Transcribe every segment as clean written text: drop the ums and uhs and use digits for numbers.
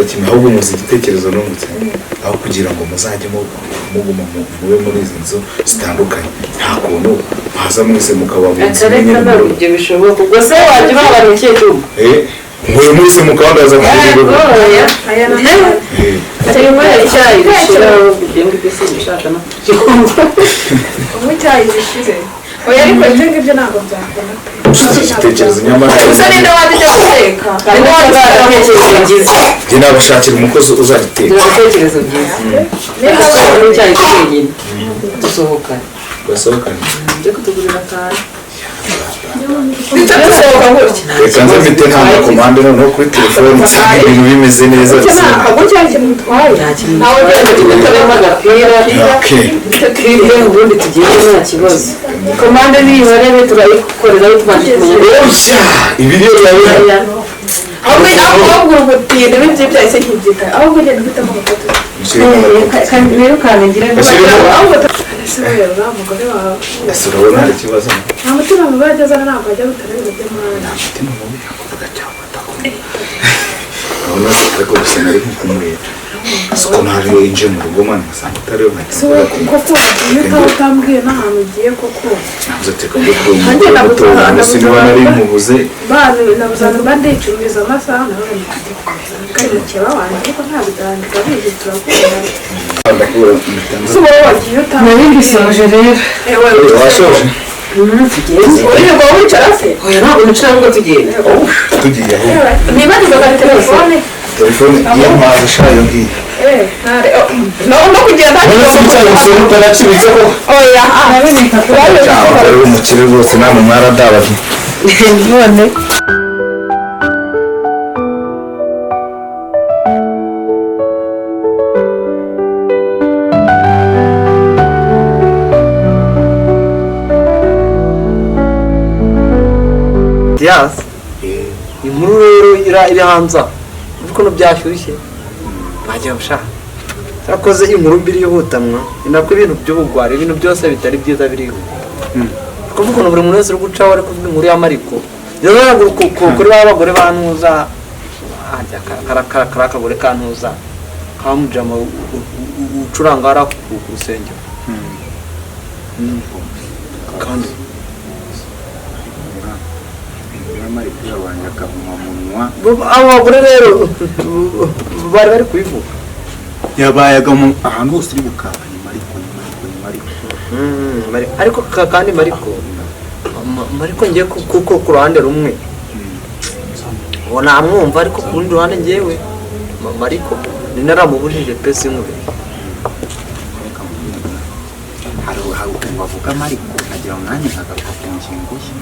kimwe. Ahubwo muzi igitekerezo nungutse, aho kugira ngo muzajye muguma mube muri izi nzu zitandukanye, nta kuntu mwaza mwese mukaba mu nzu imwe Akareka nyine. Ntabwo ibyo bishoboka. Ubwo se wajya ubabara ikihe cyuma? Mwe mwese mukandaza mu Oya. Aya na Turimo icyayi gishiraho, ibyo ngibyo simbishaka no kubyumva. Unywa icyayi gishize. Oya, ariko ibyo ngibyo ntabwo byakunda pe. Igitekerezo nyamara. Gusa ninde wajya ujya guteka? Ninde wajya Ibitekerezo byiza. Njye nabashakira umukozi uzajya uteka. Gira ibitekerezo byiza. Niba Dusohokane icyayi twenyine, dusohokane. Basohokane. Ujye kutugurira akantu. Duhita dusohoka gutya? Reka nze mpite ntanga komande noneho kuri telefone, nsanga ibintu bimeze neza. Gutya ntabwo cyari ikintu bitwaye. Nta kintu. Ntawe Wenda tugutoremo agapira. Okay. Twibwe, ubundi tugende, nta kibazo. Komande niyihorere, turayigukorera tubanje kumenya. Oya, ibiryo byawe. Ahubwo ahubwo ubutinde b'ibyo byahise nkibyitaye. Ahubwo ugenda uhitamo agafoto. Wirukanke ngire ngo Bashyiremo. Ahubwo ese wowe uriya mugore wawe Ese urabona hari ikibazo? Nta mutima mubi ajya azana, ntabwo ajya gutara ibintu by'amahane. Nta mutima mubi yakuvuga cyangwa atakumva. Urabona, ariko gusa nari nko kumureba siko naje yinjiye mu rugo, man, ngasanga utariyo, nkahita Si wowe mvuga ati koko wagiye utaba utambwiye n'ahantu ugiye koko? Navuze ati reka njye kureba Nanjye umugore nabuze muto wanjye, siniba nari nkubuze. Bana nabuze ahantu mba ndicururiza amasaha, nawe kari mukeba wanjye, ariko ntabwo urabizi, turakundana. Ndakubura mpita nza. Si wowe wagiye utambwiye? Nari mbisoje rero. Ewe. Washoje? Tugende. Uririrwa wicara se? Oya, ntabwo nicara, ahubwo tugenda. Tugiye aho. Nibagirwaga telefone. Telefone iyo mpaze shayo ngiyo. No kugenda. None se icyayi gusa utarakibitse koko? Oya. Cyangwa ari umukire rwose, namwe mwaradabaye. None. Diaz, inkuru rero iri hanze aho uzi ukuntu byashyushye, bajya gushaka cyakoze inkuru mbi irihutanwa. Ni nako ibintu by'ubugwari, ibintu byose bitari byiza birihuta. Kuvuga ukuntu buri muntu wese uri gucaho ari kuvuga inkuru ya Mariko rero, ntabwo kuri ba bagore ba Ntuza hajya kari akagore ka Ntuza ka mujama ucuranga hariya ku rusengero. Kandi abo bagore rero bari kubivuga. Yabayaga ahantu hose uri bukaba ni Mariko, ni Mariko, ni Mariko. Ariko kandi Mariko Mariko ngiye kuko ku ruhande rumwe uwo namwumva, ariko ku rundi ruhande ngewe Mariko ni naramubujije pe, sinkube. Reka nkubwire. Hari ukuntu bavuga Mariko nkagira ngo nanjye nkagaruka ku ngingo ye.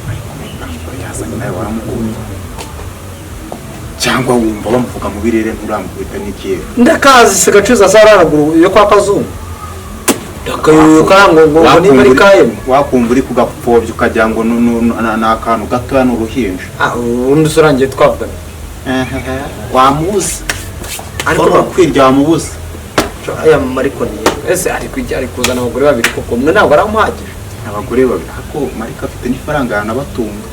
Ariko amafaranga yazanye nawe waramukunda, cyangwa wumva bamuvuga mu birere nturamukubita n'ikihe? Ndakazi se gacuza sa haruguru yo kwa Kazungu, ndakayoyoka ngo niba ari kayemu. Wakumva uri kugapfobya ukagira ngo ni akantu gatoya, ni uruhinja. Ah, ubundi se urangiye twavugana. Wamubuza. Ariko ariko kwirya wamubuza. Aya Mariko ni ese ari kujya ari kuzana abagore babiri koko? Mwe ntabwo aramuhagije. Abagore babiri, ariko Mariko afite n'ifaranga yanabatunga.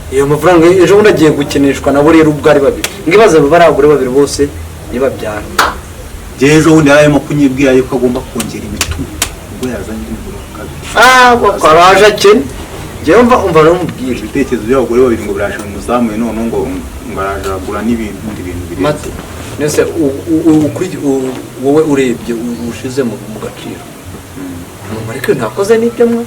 Iyo mafaranga ejo bundi agiye gukinishwa nabo rero ubwo ari babiri, ngibaze bari abagore babiri bose nibabyara. Njyewe ejo bundi yari arimo kunyibwira yuko agomba kongera imitungo ubwo yazanye undi mugore wa kabiri. Ah, kwaraje akene. Njyewe umva rero mubwire. Ibitekerezo by'abagore babiri ngo biraje bimuzamuye, noneho ngo araje aragura n'ibindi bintu birenze. Mate nese wowe urebye ushize mu gaciro, Mariko ntakoze n'ibyo mwe.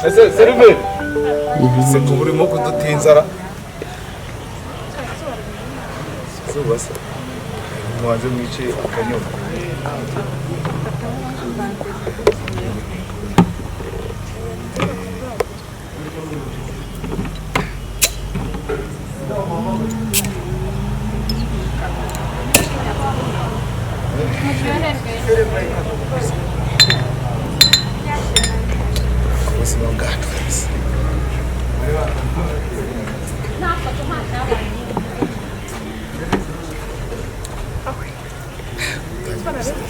Ese seriveri se kuba urimo kudutinzara zuba se, mubanze mwice akanyota. Ubuzima bwacu kabisa.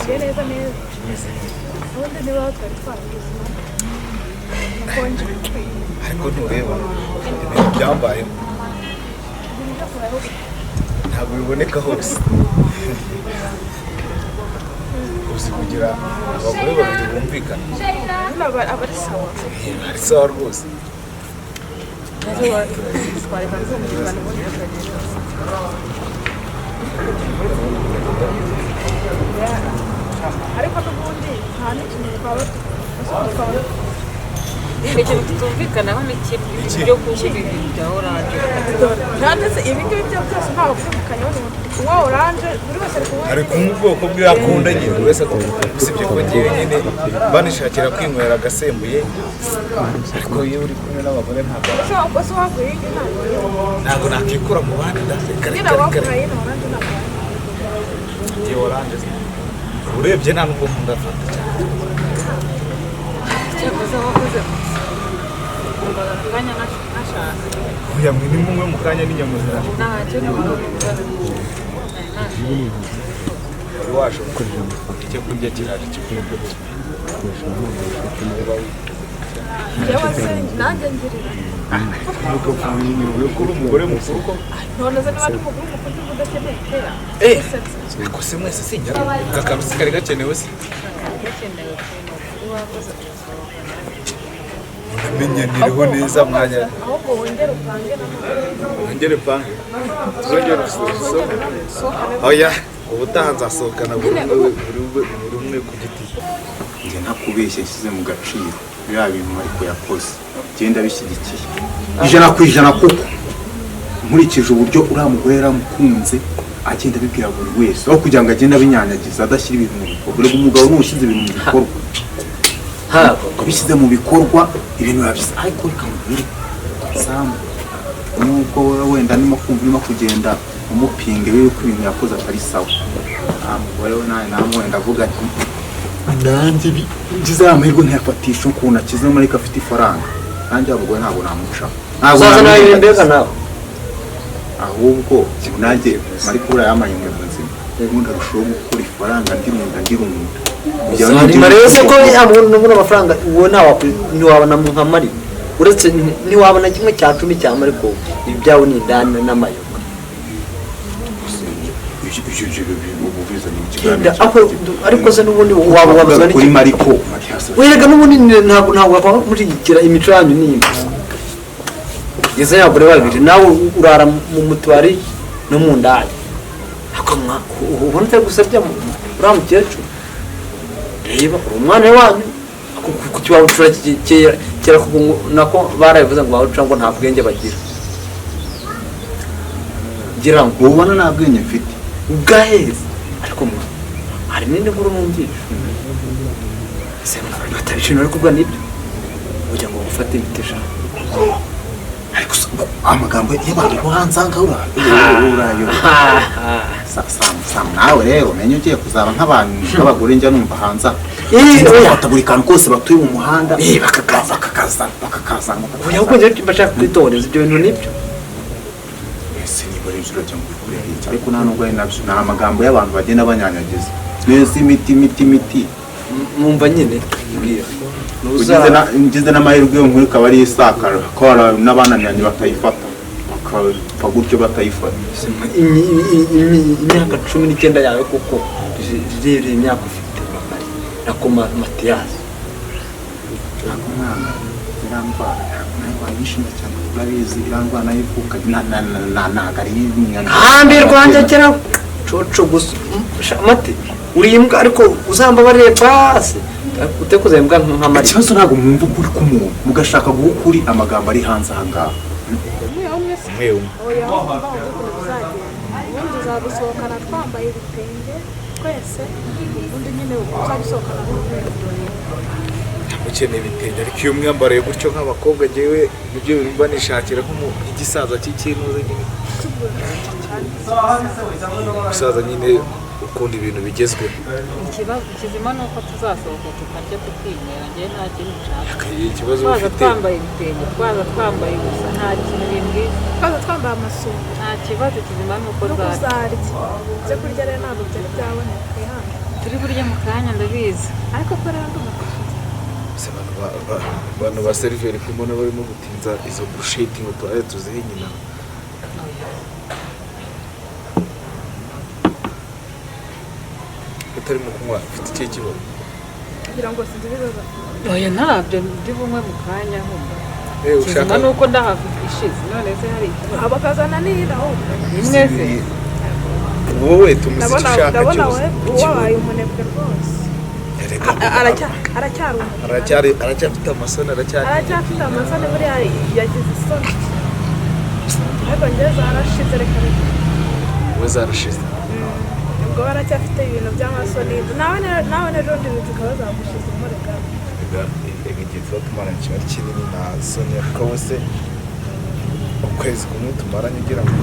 Twakwakiriye neza neza. Ubundi niba twari twarabuze nakonje. Ariko ntureba ibintu byambayeho, ntabwo biboneka hose. Uzi kugira abagore babiri bumvikana? Nyine aba ari sawa. Ari sawa rwose. Twareka kumvikana ubundi tukagenda. Ariko n'ubundi nta n'ikintu twaba twaba Ikintu tutumvikanaho ni kimwe, byo kuvuga ibintu bya oranje. Nta ndetse ibi ngibi byo byose ntawe byumvikanyeho n'ubundi. Ndi kunywa oranje, buri wese ari kunywa. Ari kunywa ubwoko bwe akunda nyine, buri wese akunda. Usibye ko ngewe nyine banishakira kwinywera agasembuye, ariko iyo uri kumwe n'abagore ntabwo Ese ese waguye iyi ntabwo ntabwo nakikura mu bandi da. Reka nyine reka reka. wagura iyi oranje ntabwo. Ngewe oranje urebye nta nubwo nkunda fanta cyane. Cyakoze wakoze kumvaga ku kanya nashaka. Oya, mwe ni mumwe mu kanya n'inyama ziraje. Ntacyo ntabwo. Wari waje icyo kurya kiraje kikunyurwe. Njyewe se nanjye ngirira. Uri kuri umugore mukuru ko None se niba ndi umugore mukuru ndumva udakeneye kera. Ariko se mwese sinjya aka karusi kari gakenewe se? Gakenewe kuri wakoze kusohokana. Munamenyaniriho neza mwanya. Ahubwo wongere upange nanone. Wongere pange tuzongere dusohoke. Oya, ubutaha nzasohokana buri umwe buri umwe ku giti cye. Njye ntakubeshye, nshyize mu gaciro biriya bintu ariko yakoze genda bishyigikiye 100%, kuko nkurikije uburyo uriya mugore yaramukunze agenda abibwira buri wese, aho kugira ngo agende abinyanyagiza adashyira ibintu mu bikorwa. Urega umugabo ni ushyize ibintu mu bikorwa, Ntabwo abishyize mu bikorwa ibintu biba byiza. Ariko reka mubwire Samu, nubwo wowe wenda ndimo kumva urimo kugenda umupinga yuko ibintu yakoze atari sawa, nta mugore we nawe namwe wenda avuga ati nanjye ngize ya mahirwe ntiyafatisha ukuntu akizemo ariko afite ifaranga, nanjye wa mugore ntabwo namuca, ntabwo uzaza nawe namwirengagiza. mbega nawe. Ahubwo nanjye mariko uriya yamaye inkweto nzima, ubundi arushaho gukora ifaranga ndirunda ndirunda. Uzarima rero se ko nabona amafaranga uwo ntiwabona nka Mariko, uretse ntiwabona kimwe cya cumi cya Mariko, ibi byawe ni indani n'amayoga. Ariko se n'ubundi waba wabazwa kuri n'iki? Mariko. Werega n'ubundi ntabwo ntabwo mushyigikira imico yanyu n'imwe. Ngeze y'abagore babiri, nawe urara mu tubari no mu ndaya. Ariko ubona utari gusebya uriya mukecuru. Reba uri umwana wanyu kuki bawucura kera kuko nako barabivuze ngo bawucura ngo nta bwenge bagira. Ngira ngo Ubona nta bwenge mfite. Ubwaheze ariko hari n'indi nkuru numvise. Ese batabishimira ariko ubwa nibyo kugira ngo bafate imiti sha. Ariko amagambo y'abantu bo hanze aha ngaha urayo. Sam, nawe rero umenye ugiye kuzaba nk'abantu nk'abagore njya numva hanze aha. Eh, oya. Bafata buri kantu kose batuye mu muhanda Eh, bakakaza. bakakaza bakakaza. Oya, ahubwo njye bashaka kwitoreza ibyo bintu nibyo. Ese niba ari ibyo urajya mu bikorera iki? Ariko nta nubwo ari nabyo, ni amagambo y'abantu bagenda banyanyagiza neza imiti imiti imiti. Mwumva nyine mbwira. Ngize n'amahirwe iyo nkuru ikaba ari isakara ko hari n'abananiranye batayifata bakapfa gutyo batayifata. Imyaka 19 yawe koko rero imyaka ufite mari nako Matiyasi. Ntabwo mwana irandwara, ntabwo nawe wayishima cyane, urabizi irandwara nayo ivuka ntabwo ari Handi rwanjye kera coco gusa. Sha, Mati uri imbwa ariko uzambabarire basi utekuze imbwa nka Mariya. Ikibazo ntabwo mwumva ukuri k'umuntu, mugashaka guha ukuri amagambo ari hanze aha ngaha. Umwe umwe se? Umwe umwe. Oya, ahubwo mva wumve ukuntu bizagenda. Ubundi uzadusohokana twambaye ibitenge twese, ubundi nyine uzadusohokana n'umwe. Ukeneye ibitenge, ariko iyo mwambariye gutyo nk'abakobwa njyewe nibyo bintu mba nishakira nk'igisaza cy'ikinuze nyine, umusaza nyine ukunda ibintu bigezweho. Ikibazo kizima ni uko tuzasohoka tukarya tukinywera, njyewe nta kintu nshaka. Ikibazo Twaza ufite twambaye ibitenge, twaza twambaye ubusa, nta kintu bimbwiye. Twaza twambaye amasume. Nta kibazo kizima ni uko No nzarya. kuzarya. Ibyo kurya rero ntabwo byari byaboneka, ihangane. Turi burya mu kanya ndabizi. Ariko ko rero ndumva Se abantu ba seriveri ko mbona barimo gutinza izo burusheti ngo tubaye tuzihe nyina. Utarimo kunywa ufite ikihe kibazo? Kugira ngo sinzi ibibazo. Oya ntabyo ndi bumwe mu kanya ahubwo. Ushaka nuko ndahafi ishize none se hari ikibazo. Abakazana ni ahubwo. Imwe se. Wowe tumuzi icyo ushaka cyose. Ndabona wabaye umunebwe rwose. Aracyari aracyari aracyafite amasoni aracyafite amasoni buriya yagize isoni. Ariko njye zarashize reka reka. Wowe zarashize. Ubwo baracyafite ibintu by'amasoni nawe nawe n'ejo bundi bikaba zagushizemo reka. Igihe tuba tumaranye kiba ari kinini na Sonia kuko se ukwezi kumwe tumaranye ugira ngo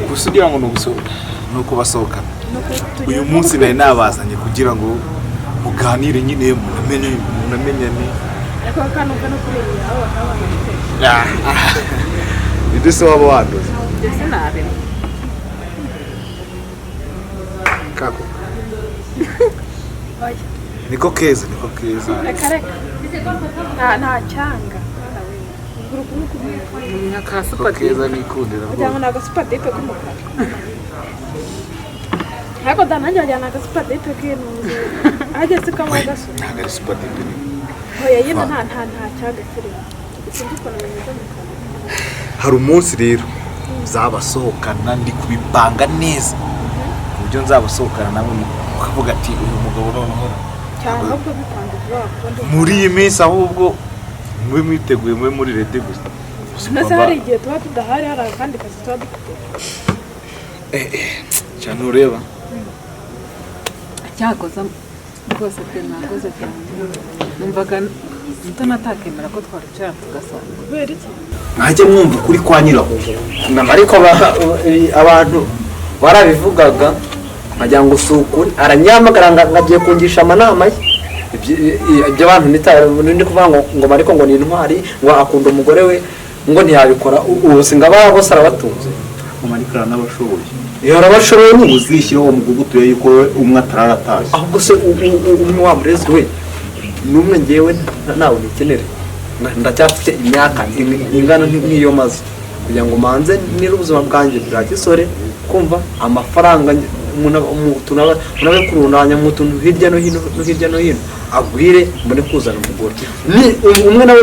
gusa ugira ngo ni ukubasohokana. Uyu munsi nari nabazanye kugira ngo muganire nyine munamenyane. Ariko kanuka no kureba aho bakabana. Ninde se waba wanduza? Ndetse nabe. Kako. Niko keza, niko keza. Reka reka. Nta cyanga. Niko keza nikundira rwose. Ujyana na gasupa dipe k'umukara. Ariko da nanjye wajyana agasupa dipe k'intuzi. Ajya se kamwe gasupa. Ntabwo ari supa dipe ni. Oya yino nta cyanga kirimo. Sinzi ukuntu bimeze mu kanwa. Hari umunsi rero nzabasohokana ndi kubipanga neza. Ku buryo nzabasohokana namwe mukavuga ati uyu mugabo noneho cyangwa ahubwo bipanga vuba vuba. Muri iyi minsi ahubwo mube mwiteguye mube muri ready gusa. Ndetse hari igihe tuba tudahari hari akandi kazi tuba dufite. Cyane ureba. Cyakoza rwose pe nakoze cyane. Numvaga ntatakemera ko twarucara tugasanga. Kubera iki? Mwajye mwumva kuri kwa nyiraho. Ariko abantu barabivugaga nkagira ngo si ukuri aranyamagara ngagiye kungisha amanama ye. Ibyo abantu ndi kuvuga ngo ariko ngo ni intwari ngo akunda umugore we ngo ntiyabikora ubu singa bose arabatunze. Mariko aranabashoboye. Iyo arabashoboye ni uzishyiraho uwo mugugu tuye yuko umwe atararatashye. Ahubwo se umwe wa murezi we numwe ngewe nawe nikenere. Ndacyafite imyaka ingana nk'iyo maze kugira ngo manze nira ubuzima bwanjye bwa gisore kumva amafaranga umuntu kurundanya mu tuntu hirya no hino no hirya no hino agwire mbone kuzana umugore ni umwe nawe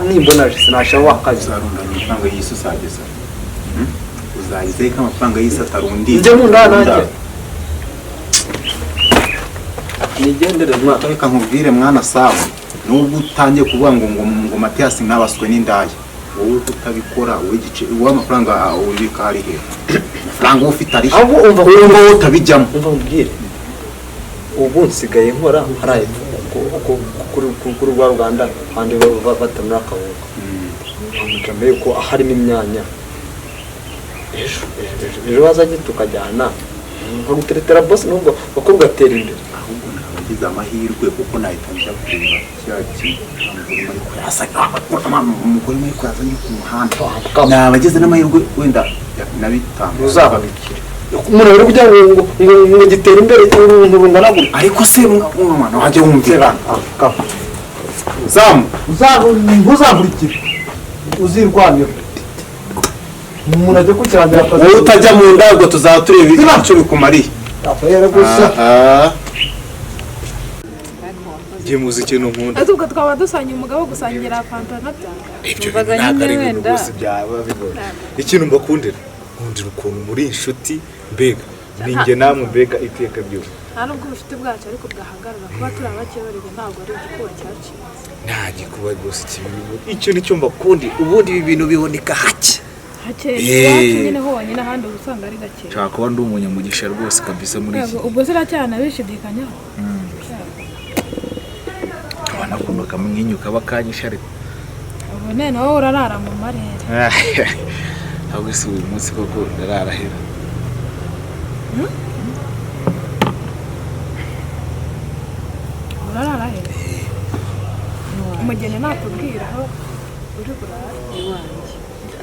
nimbona sinasha wakazi uzarundanya amafaranga y'isi uzageza uzageza ko amafaranga y'isi atarundi njye mu ndana nanjye nigendere mwana reka nkubwire mwana sawa nubwo utangiye kuvuga ngo ngo Mathias nabaswe n'indaya wowe utabikora wowe igice wowe amafaranga ubika ari he amafaranga ufite ari he ahubwo umva wowe utabijyamo umva nkubwire ubu nsigaye nkora haraye kuri rwa ruganda kandi batamira akawunga amujambe yuko harimo imyanya ejo bazajye tukajyana nkaguteretera boss nubwo bakobwa atera imbere ahubwo nabagize amahirwe kuko nahita njya kureba cya kintu umugore muri kuyazanye ku muhanda nabagize n'amahirwe wenda nabitanga uzababikira umuntu uri kugira ngo ngo gitere imbere uruntu rungana gutya ariko se mwana wajya wumvira zamu ntuzankurikire uzirwanira umuntu ajya kukirangira akazi wowe utajya mu ndago tuzaba tureba icyo bikumariye Njye muzi ikintu nkunda. Ese ubwo twaba dusangiye umugabo gusangira fanta na byanga. Ibyo bintu ntabwo ari ibintu rwose byaba bigoye. Ikintu mbakundira nkundira ukuntu muri inshuti mbega ninjye namwe mbega iteka byose. Nta nubwo ubucuti bwacu ariko bwahagarara kuba turi abakebarega ntabwo ari igikuba cyacitse. Nta gikuba rwose kibi. Icyo nicyo mbakundira ubundi ibi bintu biboneka hake. Hake iwacu nyine honyine ahandi uba usanga ari gake. Nshobora kuba ndi umunyamugisha rwose kabisa muri iki. Ubwo ziracyana bishidikanyaho. Abana kamwenyuka bakanyisha ariko. Ubu nene wowe urarara mu marere. Ahubwo si uyu munsi koko ndararahera. Urarara he? Umugeni natubwira aho uri burare. Iwanjye.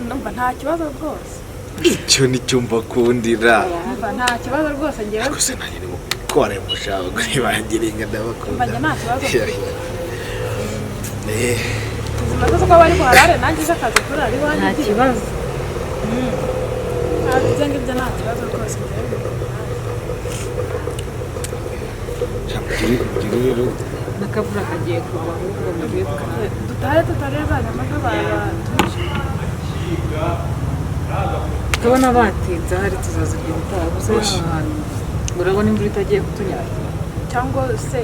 Numva nta kibazo rwose. Icyo ni cyo mbakundira. Umva, nta kibazo rwose ngewe. Gusa nanjye ni gukora mushaka abagore banjye renga ndabakunda. Umva, njye nta kibazo. Eh, Ubuzima bwose ko bari buharare, nanjye ejo akazi kurara iwanjye. Nta kibazo. Ibyo ngibyo nta kibazo rwose ngewe. Mugire rero. N'akavura kagiye kugwa, ahubwo mugiye dutahe. Dutahe tutareba amata batuje. Tubona batinze, ahari tuzazirya ubutaha. Gusa hano hantu urabona imvura itagiye kutunyagira? Cyangwa se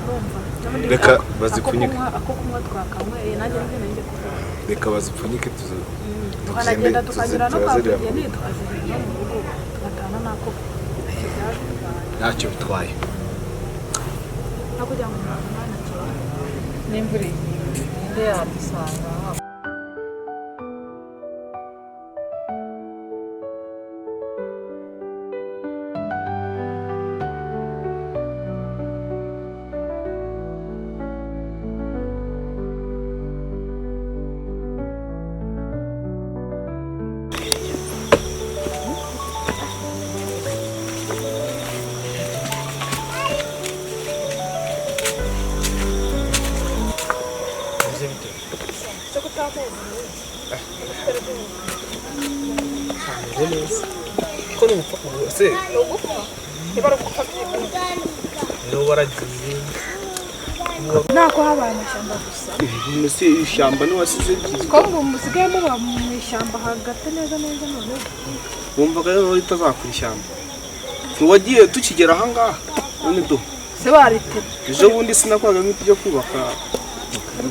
urumva n'ubundi Reka bazipfunyike. Ako kunywa twakanywereye, nanjye nibyo nanjye kuvuga. Reka bazipfunyike tuzi. Tukanagenda tukanyura no kwa turazirira. Bugeni, tukazirira no mu rugo, tugatahana n'ako Ntacyo bitwaye. No kugira ngo umuntu umwana akire. N'imvura inde yadusanga? Ko ni ugupfa kuvuga se? Niba waragiye. Nako habaye amashyamba gusa. Mbese ishyamba ntiwasize byiza? Ko ngo musigaye muba mu ishyamba hagati neza neza noneho? Wumvaga rero ritazakura ishyamba, ntiwagiye tukigera ahangaha none do. Se baritema? Ejo bundi sinakoraga nk'ibiti byo kubaka.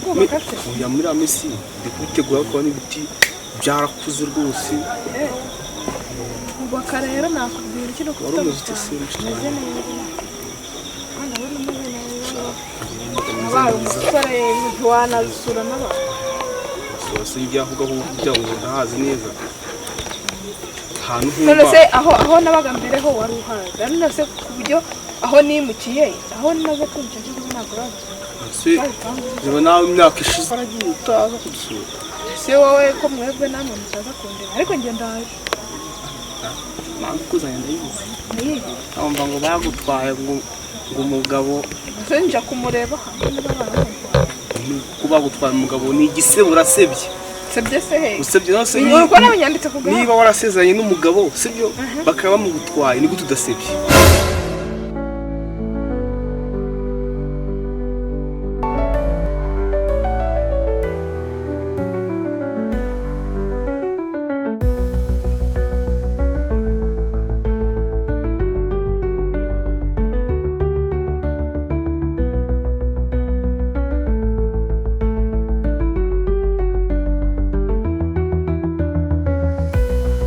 Kubaka se? Oya, muri amesi ndi kubitegura kuko n'ibiti byarakuze rwose. Kubaka rero nakubwira iki, ni Wari ukufite umeze ute se, mushiki meze wanjye? neza. Ah, ndabona umeze neza, wabaye umusore, ntiwanasura n'abantu. Sose ibyo avuga ko kugira ngo ndahazi neza ahantu None humva. se aho nabaga mbere ho wari uhazi? None se ku buryo aho nimukiye, aho naze kwimukira, cyangwa ntabwo urazi? Se reba nawe, imyaka ishize waragiye utaza kudusura. Se wowe ko mwebwe namwe mutaza kundeba, ariko njye ndaje. Mpamvu ikuzanye ndayizi. Niyi? Bumva ngo bagutwaye ngo umugabo. Se nja kumureba hamwe n'abana. Ko bagutwaye umugabo ni igisebo, urasebye. Sebye se he? Usebye nawe se. Uyu ko nawe nyanditse ku gahanga. Niba warasezeranye n'umugabo, sibyo, bakaba bamugutwaye, ni gute udasebye?